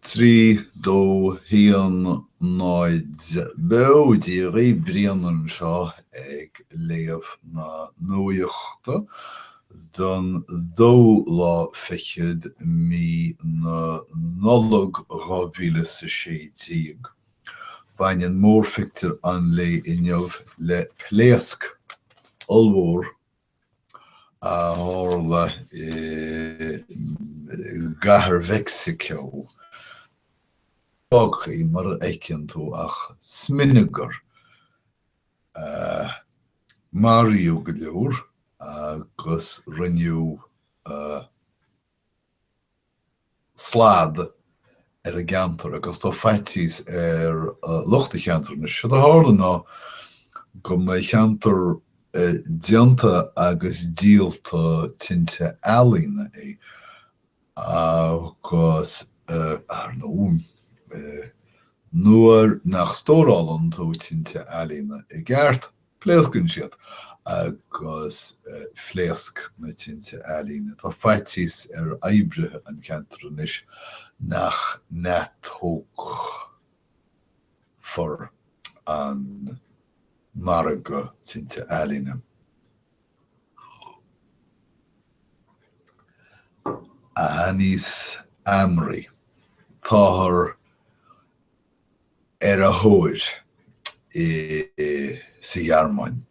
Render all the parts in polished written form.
3, 2, 1, 0 Beo Dia dhaoibh, Brian anseo ag léamh na nuachta don dóú lá fichead mí na Nollag 2016. Baineann mórphictiúr an lae inniu le pléasc ollmhór a tharla i gCathair Mheicsiceo. Fágtha mar a fheiceann tú ach smionagar. Maraíodh go leor agus rinneadh slad ar an gceantar agus tá faitíos ar lucht an cheantair anois. Séard a tharla ná go mba cheantar déanta agus díolta tinte ealaíne é agus, ar ndóigh, nuair nach stórálann tú tinte ealaíne i gceart, Pléascann siad agus phléasc na tinte ealaíne. Tá faitíos ar oibrithe an cheantair anois nach n-atógfar an margadh tinte ealaíne. Anis Amri. Táthar ar a thóir sa Ghearmáin.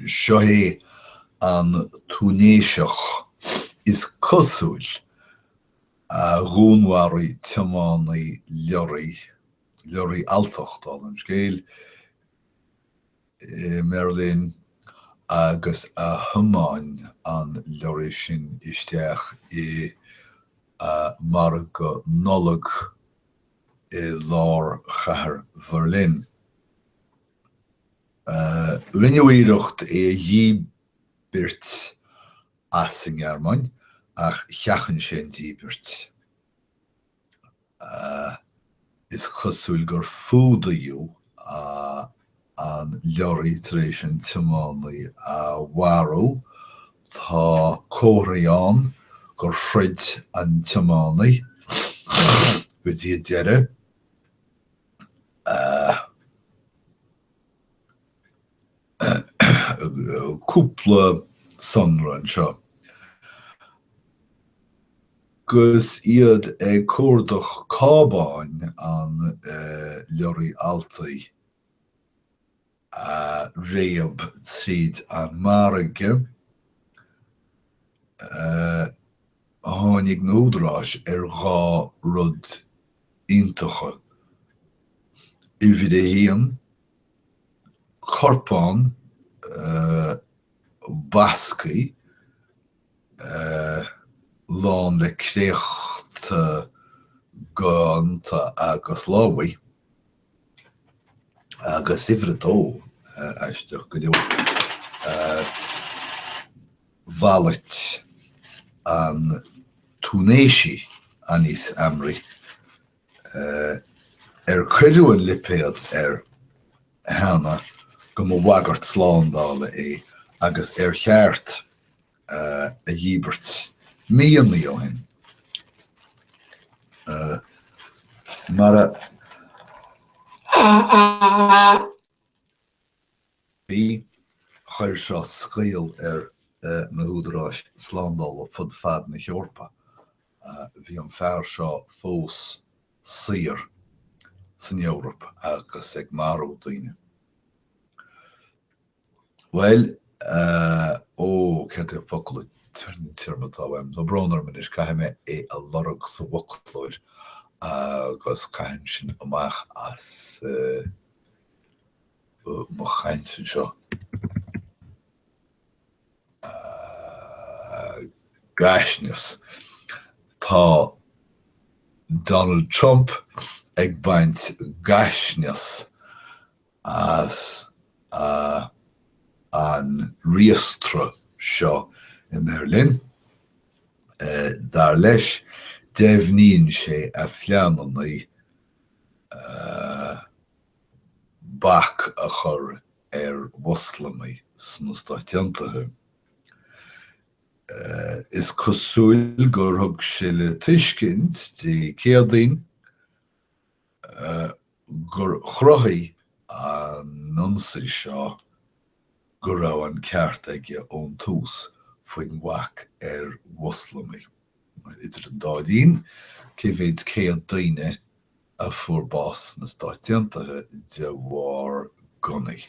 Seo é an Túinéiseach is cosúil a dhúnmharaigh tiománaí leoraí, leoraí altach, dála an scéil, i mBeirlín agus a thiomáin an leoraí sin isteach i margadh Nollag i lár chathair Bherlin. Rinneadh iarracht é a dhíbirt as an nGearmáin ach sheachain sé an díbirt. Is cosúil gur fuadaíodh an leoraí tar éis an tiománaí a mharú. Tá comharthaí ann gur throid an tiománaí go dtí an deireadh. Cúpla sonra anseo. Agus iad ag cuardach cábáin an leoraí altaigh a réab tríd an margadh, tháinig na húdaráis ar dhá rud iontacha, uimhir a haon, corpán basctha lán le créachta gonta agus lámhaigh, agus uimhir a dó, aisteach go leor, vallait an Túinéisigh, Anis Amri, ar cuireadh an lipéad air cheana go mba bhagairt slándála é agus ar cheart a dhíbirt míonna ó shin. Mar a bhí, chuir seo scaoll ar na húdaráis slándála fud fad na hEorpa. Bhí an fear seo fós saor san Eoraip agus ag marú daoine. Bhuel, ó, céard é an focal, an téarma atá uaim? Tá brón orm anois, caithfidh mé é a lorg sa bhfoclóir agus caithim sin amach as mo chaint anseo. Gaisneas. Tá Donald Trump ag baint gaisneas as an riastradh seo i mBeirlin. Dar leis, deimhníonn sé a phleananna bac a chur ar Mhoslamaigh sna Stáit Aontaithe. Is cosúil gur thug sé le tuiscint Dé Céadaoin gur chruthaigh an t-ionsaí seo go raibh an ceart aige ón tús faoin bhac ar Mhoslamaigh. Idir an dá linn, cé mhéid 100 daoine a fuair bás sna Stáit Aontaithe de bharr gunnaí?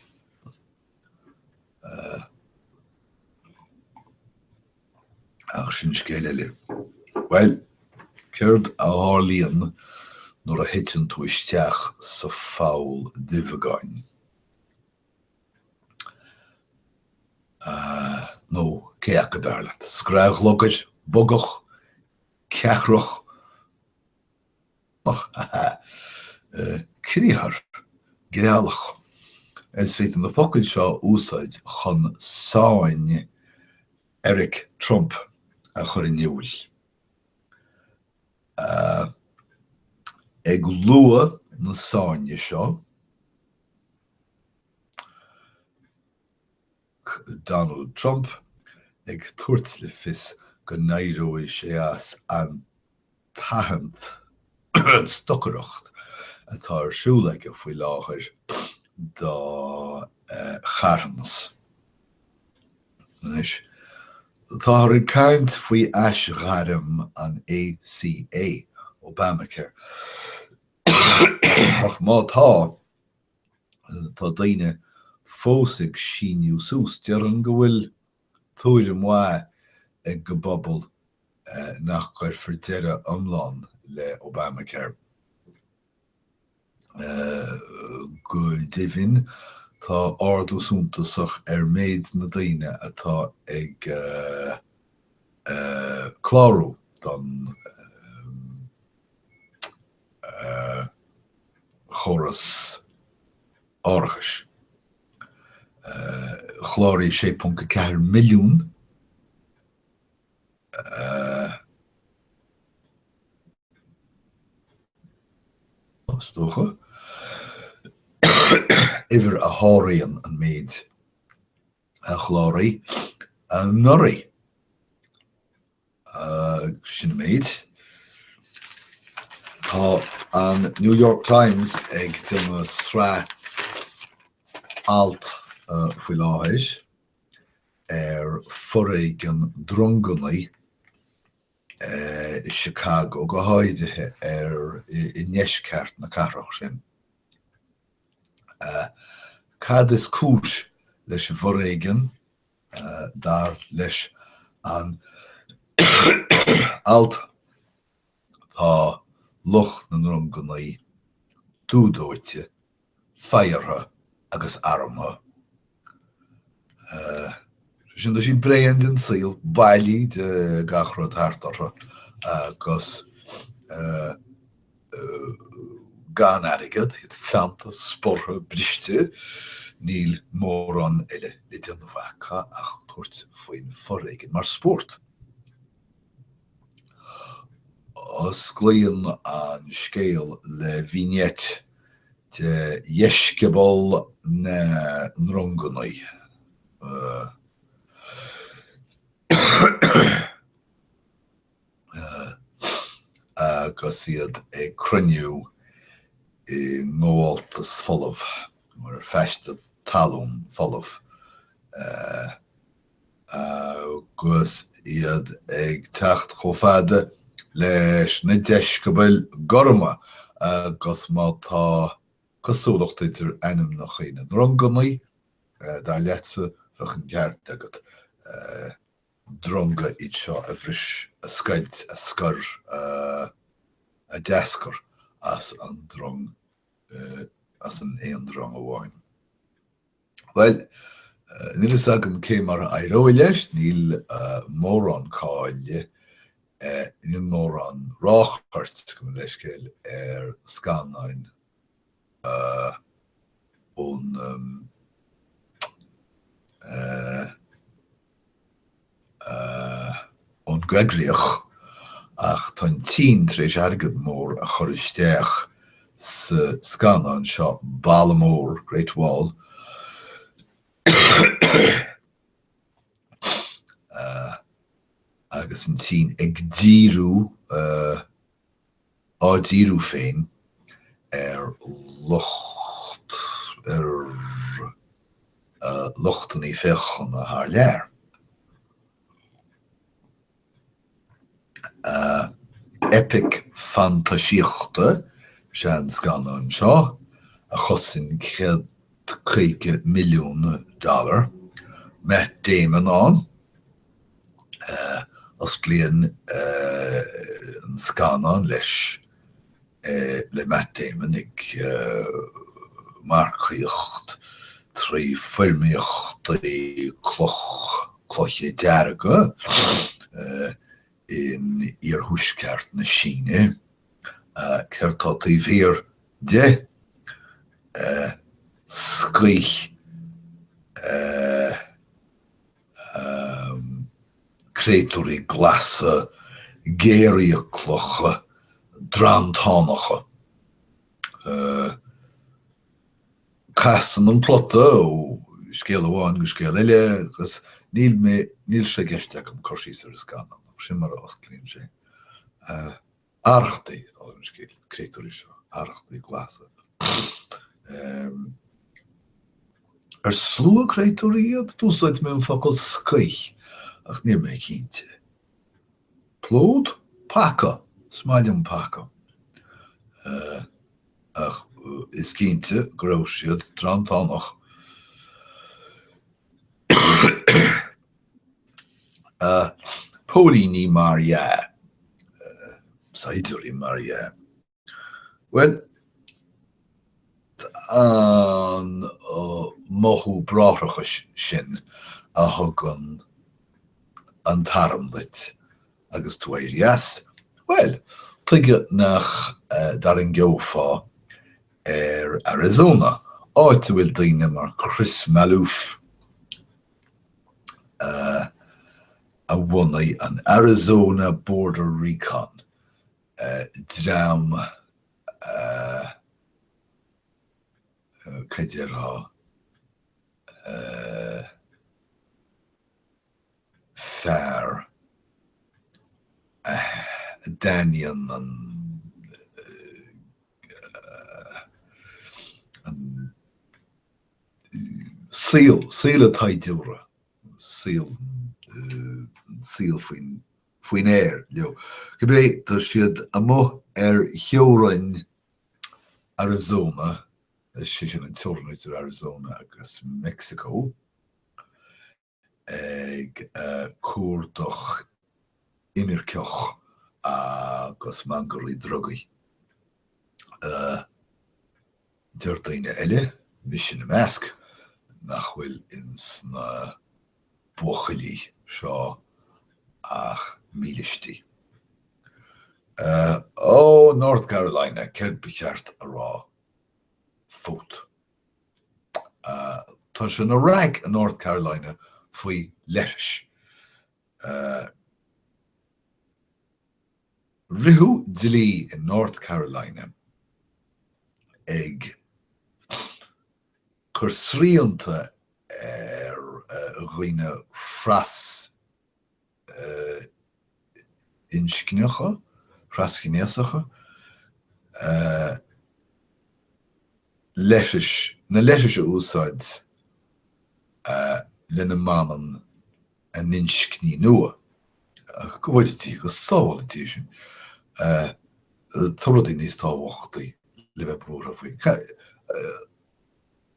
Ach sin scéal eile. Bhuel, céard a tharlaíonn nuair a thiteann tú isteach sa pholl duibheagáin? Nó cé acu ab fhearr leat, scraith ghlugair, bogach, ceachrach, Criathar, greallach. Is féidir na focail seo a úsáid chun sáinn Eric Trump a chur in iúl. Ag lua na sáinne seo, Donald Trump ag tabhairt le fios go n-éireoidh sé as an tathant, an stocaireacht atá ar siúl aige faoi láthair dá charthanas. Anois, táthar ag caint faoi aisghairm an ACA, Obamacare, ach má tá, tá daoine fós ag síniú suas. Déarfainn go bhfuil tuairim mhaith ag an bpobal nach gcuirfear deireadh iomlán le Obamacare. Go deimhin, tá ardú suntasach ar méid na daoine atá ag clárú don chóras árachais. Chláraigh 6.4 milliún is dócha, uimhir a sháraíonn an méid a chláraigh anuraidh. Sin an méid. Tá an New York Times ag déanamh sraith alt faoi láthair ar foréigean drongannaí i Chicago, go háirithe ar i ndeisceart na cathrach sin. Cad is cúis leis an bhforéigean? Dar leis an alt, tá lucht na ndrongannaí dúdóite, fadhartha agus armtha. Sin, tá siad bréan den saol, bailí de gach rud thart orthu agus gan airgead, iad feannta, sportha, briste, níl mórán eile le déanamh acu ach tabhairt faoin bhforéigean mar spórt. Osclaíonn an scéal le vignette de dheisceabail na ndrongannaí. Agus iad ag cruinniú i ngabháltas folamh, nó ar phaiste talún folamh, agus iad ag teacht chomh fada leis na deisceabail gorma, agus má tá cosúlacht idir ainmneacha na ndrongannaí, dar leatsa, bheadh an ceart agat. Dronga iad seo a bhris, a scoilt, a scor, a d'eascair as an drong, as an aon drong amháin. Bhuel, níl fhios agam cé mar a éireoidh leis, níl mórán cáile, níl mórán ráchairt, gabh mo leithscéal, ar scannáin ón ón gcoigríoch, ach tá an tSín tar éis airgead mór a chur isteach sa scannán seo, Balla Mór, Great Wall. Agus an tSín ag díriú, á díriú féin ar lucht, ar luchtanna féachana thar lear. Eipic fantaisíochta is ea an scannán seo, a chosain 150 milliún dollar. Matt Damon ann. Osclaíonn an scannán leis le Matt Damon ag marcaíocht trí foirmíochtaí cloch, cloiche dearga in iarthuaisceart na Síne. Céard tá taobh thiar de? Scaoth créatúirí glasa, géarfhiaclacha, dranntánacha. Casann an plota ó scéal amháin go scéal eile agus níl mé, níl sé i gceist agam cur síos ar an scannán, ach sin mar a osclaíonn sé. Arrachtaí, dála an scéil, créatúirí seo, arrachtaí glasa. Ar slua créatúirí iad? D'úsáid mé an focal scaoth, ach níl mé cinnte. Plód? Paca! Is maith liom paca. Ach is cinnte go raibh siad drantánach. Póilíní mar dhea. Saighdiúirí mar dhea. Bhuel, an mothú bráithreachais sin a thugann an t-arm duit agus tú ag éirí as, bhuel, tuige nach dtarraingeofá ar Arizona, áit a bhfuil daoine mar Chris Maloof, a bhunaigh an Arizona Border Recon, dream cad déarfá, fear a dtaitníonn an saol, saol an tsaighdiúra, saol, saol faoin, faoin aer leo. Cibé, tá siad amuigh ar theorainn Arizona, is é sin an teorainn idir Arizona agus Meicsiceo, ag cuardach imirceach agus mangairí drugaí. Deir daoine eile, mise ina measc, nach bhfuil ins na buachaillí seo ach mílístí. Ó, North Carolina, céard ba cheart a rá fút? Tá sé ina raic i North Carolina faoi leithris. Ritheadh dlí i North Carolina ag cur srianta ar dhaoine thrasinscneacha, thrasghnéasacha, leithris, na leithris a úsáid lena mbaineann a n-inscní nua. Go bhfóire Dia, go sábhála Dia sinn. Tá rudaí níos tábhachtaí le bheith buartha faoi.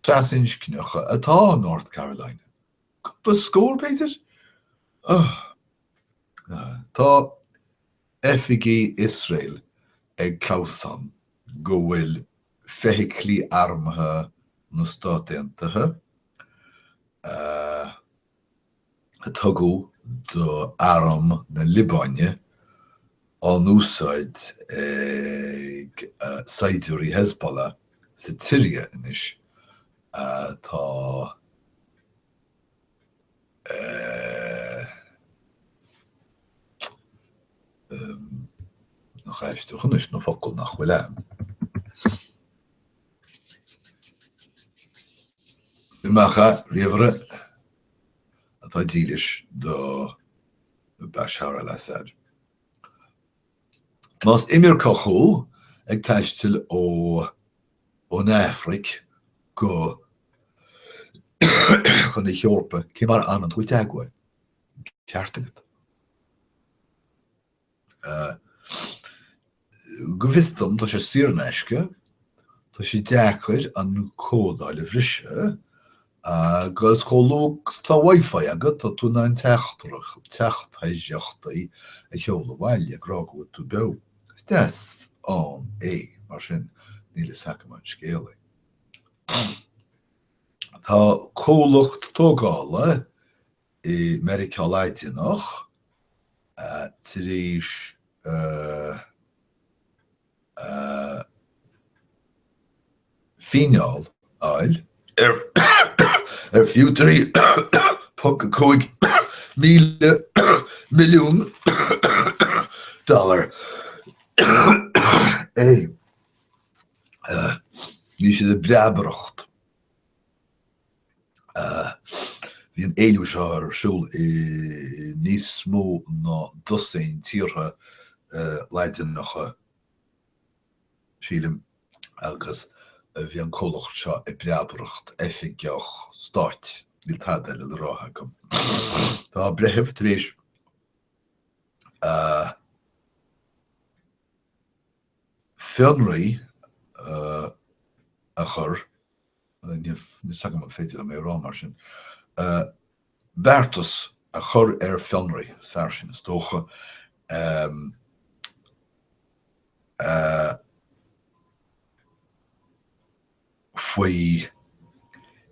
Trasinscneacha atá i North Carolina. Cúpla scór, b'fhéidir? Tá oifigigh Iosrael ag clamhsán go bhfuil feithiclí armtha na Stát Aontaithe, a tugadh do Arm na Liobáine á n-úsáid ag saighdiúirí Hezbollah sa tSiria anois. Tá Nach aisteach anois na focail nach bhfuil a'm. Amach, a ríomhaire atá dílis do Bashar al-Assad. Más imirceach thú ag taisteal ó ón Afraic go chun na hEorpa, cé mar a fhanann tú i dteagmháil? Ceart agat. Go bhfios dom, tá sé saor in aisce, tá sé deacair an códáil a bhriseadh, agus chomh luath agus atá Wi-Fi agat, tá tú in ann teachtaireachtaí a sheoladh abhaile ag rá go bhfuil tú beo. Is deas ann é, mar sin, níl fhios agam an scéal é. Tá comhlacht tógála i Meiriceá Laidineach tar éis fíneáil a fháil ar fiú 3.5 míle milliún dollar é. Bhí siad ag breabaireacht. Bhí an éilliú seo ar siúl i níos mó ná dosaen tíortha Laidineacha, sílim, agus bhí an comhlacht seo ag breabaireacht oifigeach stáit. Níl tada eile le rá agam. Tá breitheamh tar éis fionraí a chur Níl fhios agam an féidir liom é a rá mar sin. Beartas a chur ar fionraí, is fearr sin is dócha. Faoi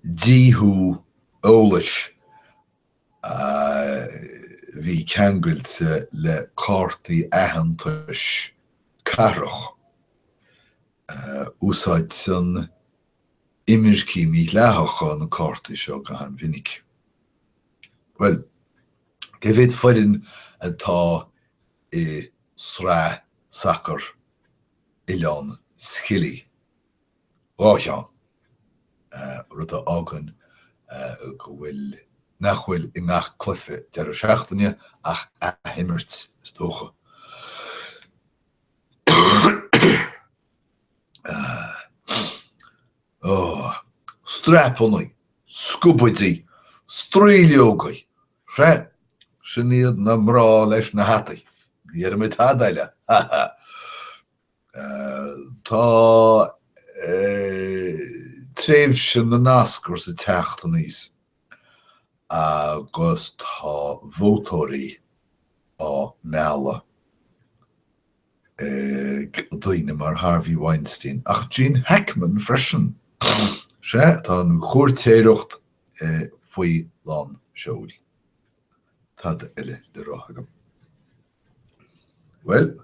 dhíothú eolais a bhí ceangailte le cártaí aitheantais cathrach. Úsáideann imircigh mhídhleathacha na cártaí seo go han-mhinic. Bhuel, cé mhéad foireann atá i sraith sacair Oileán Scilly? 2 cheann, rud a fhágann go bhfuil, nach bhfuil i ngach cluiche deireadh seachtaine ach athimirt, is dócha. Strapanna, scubaidí, straoilleogaí, sea, sin iad na mná leis na hataí. Ní déarfaidh mé tada eile, ha ha. Tá tréimhse na nOscars ag teacht aníos agus tá vótóirí á mealladh ag daoine mar Harvey Weinstein, ach Gene Hackman freisin. Sea, tá an chúirtéireacht faoi lán seoil. Tada eile le rá agam. Bhuel,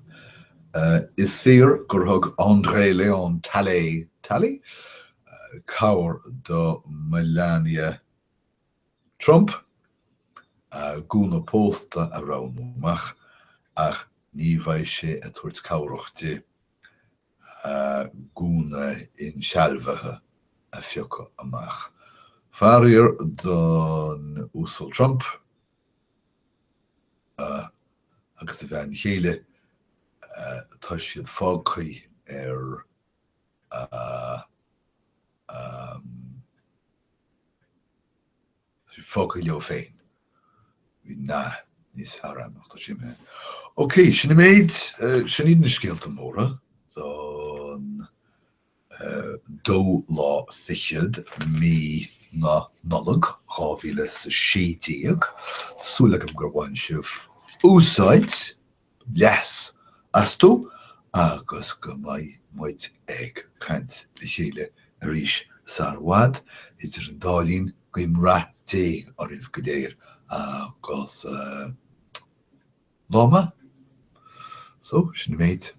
is fíor gur thug André Léon Talley, Talley? cabhair do Melania Trump a gúna pósta a roghnú amach, ach ní bheidh sé ag tabhairt cabhrach di a gúna insealbhaithe a phiocadh amach. Faraor don Uasal Trump agus a bhean chéile, tá siad fágtha ar a fágtha leo féin. Bhí nath níos fearr agam ach tá sé imithe. Ok, sin an méid, sin iad na scéalta móra don dóú lá fichead mí na Nollag 2016. Tá súil agam gur bhain sibh úsáid leas astu agus go mbeidh muid ag caint le chéile arís sar i bhfad. Idir an dá linn, guím rath Dé oraibh go léir agus lá maith. So, sin an méid.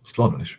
Slán anois.